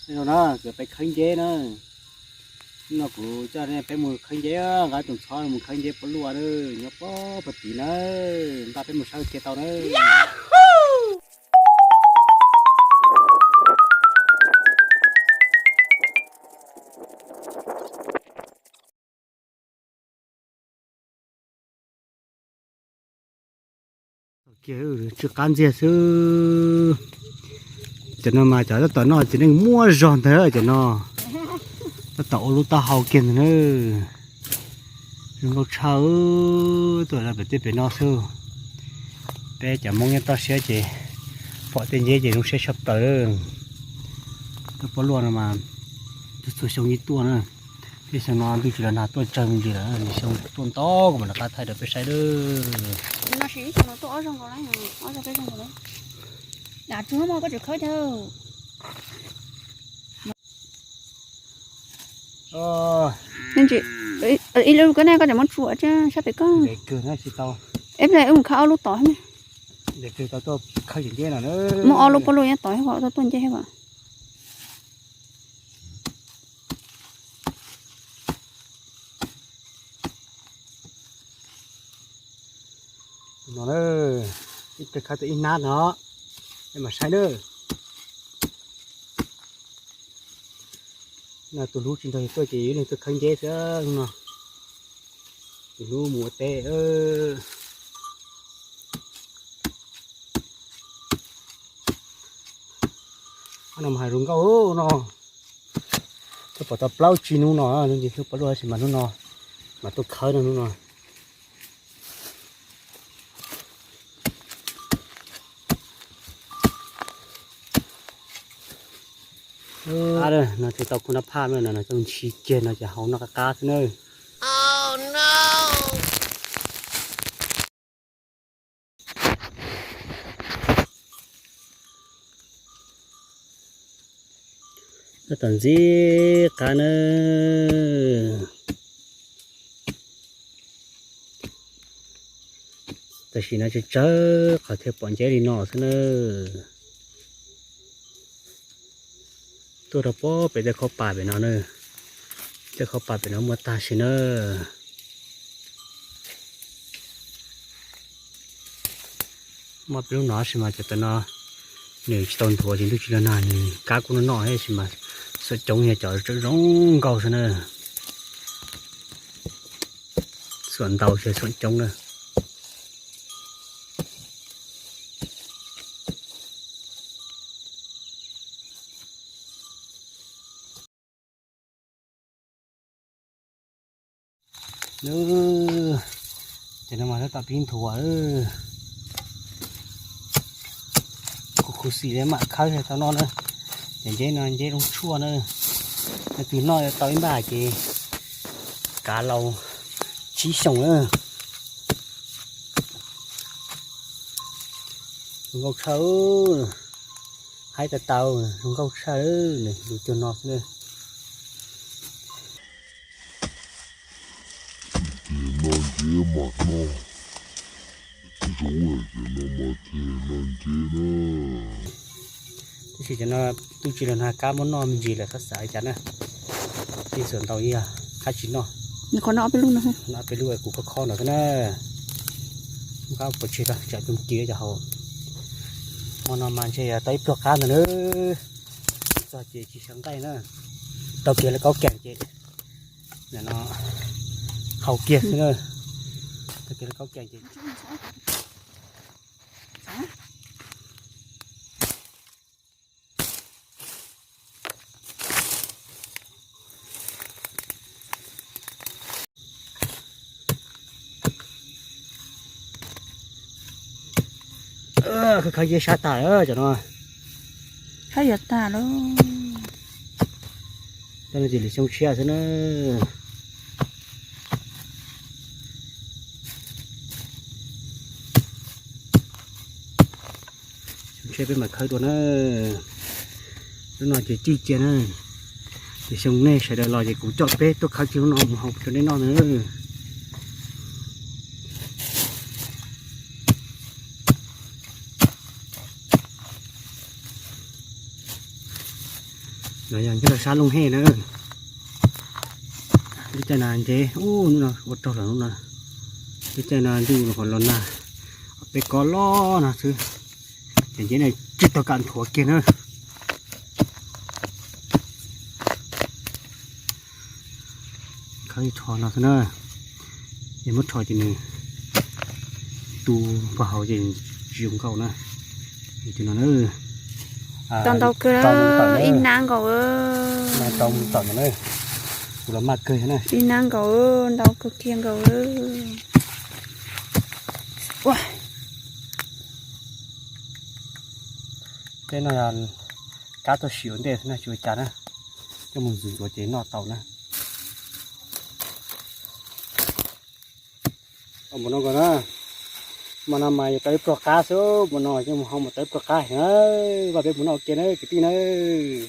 Zoo na, kuv peb khawb nceb na. Hnub no kuv coj nej peb mus khawb nceb, nqa tus ntxhov mus khawb nceb puab luaj na, nyob puag tid na, nrog peb mus saib kiag tau na. Kiag tsw qab ntxiag xwb. Cov no mas cov tab tom noj txiv neej muaj zog ntag cov no. Tab tom ua lub taub hau kiag ntag na. Zoo nkauj tshaj, tuaj lawm pem tej pem no xwb. Peb cov Hmoob nyob toj siab ces pom tej nceb ces zoo siab tshaj plaws. Tuaj puab luaj no mas txhua xyoo yeej tuaj na. Tej xyoo no ntuj tsis los nag tuaj tsawg me ntsis lawm, xyoo tuaj ntau kuv mam rov qab thaij rau peb saib lawm. Ib lub koj ne koj tseem muab tsuam thiab sab pem koj. Ib pliag wb mus khawb ob lub tod. Muab ob lub pob luaj nyob tod thiab, tuaj tuaj nceb thiab as. No, ib pliag khawb tau ib hnab no, peb mam saib nawb. No tus hlub tsis nrog yus tuaj ces yus leej twg khawb nceb xwb no. Tus hlub mus ua teb. No mas hais zoo nkauj no. Twb pom tau plaub tsib hnub no, hnub ntsis hnub puab luaj tab sis mas hnub no mas tuaj khawb no hnub no. No ces tau kuv noj phaj no, no coj ntshis kiag no ces haus noj qab qab xwb nawb. Tab tom ntxim qab nawb. Tam sim no tsawg tsawg qhov thiaj pom nceb li no xwb nawb. Tuaj rau puag pem tej khaub pas pem no na. Tej khaub pas pem no muaj tag sim nawb. Muaj peb lub no tab sis mas cov tam no nws tsis tau nthuav ces ntuj tsis los nag nws kab kuj noj noj tab sis mas xuam coob yog cov zoo nkauj xwb na. Xuam ntau ces xuam coob na. Ces no mas tab tom pib nthuav. Kuv khuv xim li mam khawb tau noj na. Ces nceb no nceb zoo tshuaj na. Leej twg noj tau ib npaj ces kav laus tsib xyoos na. Zoo nkauj tshaj, haib tau tau, zoo nkauj tshaj, lus cuag no xwb. Ces no nceb mas noj, zoo ces no mas ces no nceb na. Tab sis cov no twb tsis los nag kab muab noj me ntsis lawm, xav xav li cas na. Tej xuam ntau ib yam kab tsis noj. Qhov no ob peb lub no, ob peb lub kuv khob khob no xwb na. Kab puas tseg tau tsam tus ci cov haus. Hmo no mas ntshe yog tau ib pluag qab ntawd na. Txog ces tsis sawv nqaij na. Tau kiag lawv kaub keem ces no haus kiag xwb na. Tau kiag lawv kaub keem ces Khawb khawb nceb sab tag lawm cov no. Khawb yuav tag lawm. Cov no ces lwm xyoo tshiab xwb na. Xyoo tshiab peb mam khawb dua na. Lub no ces cig cia na. Ces xyoo nej sawv daws los ces kuv coj peb tuaj khawb kiag lub no mus haus rau nej noj na. Los yog nyob rau sab Looj Hej na. Lub caij no ntses ub hnub no ua raug lawm hnub no. Lub caij no ntuj qhov los nag, peb kob loj no xwb, ces ntses no tsis tau kam nthuav kiag na. Khawb ib rho no xwb na, yog muab rho ces nws tu pag hauv ces tsis zoo nkauj na. Tus no na, tau ntau kawg, ib nab nkaus, tau mus tawm no na, tus los maj kawg na, ib nab nkaus, ntau kawg kiag nkaus. Tej no yog kab tuaj sim ua ntej xwb na, tsis ua cas na, coj mus ntxuav ntxuav ces noj tau na. Mus no nkaus na, hmo no mas yuav tau ib pluag qab xwb, mus no coj mus hau mus tau ib pluag qab heev na. Vaj peb mus noj ua ke na kwv tij nawb.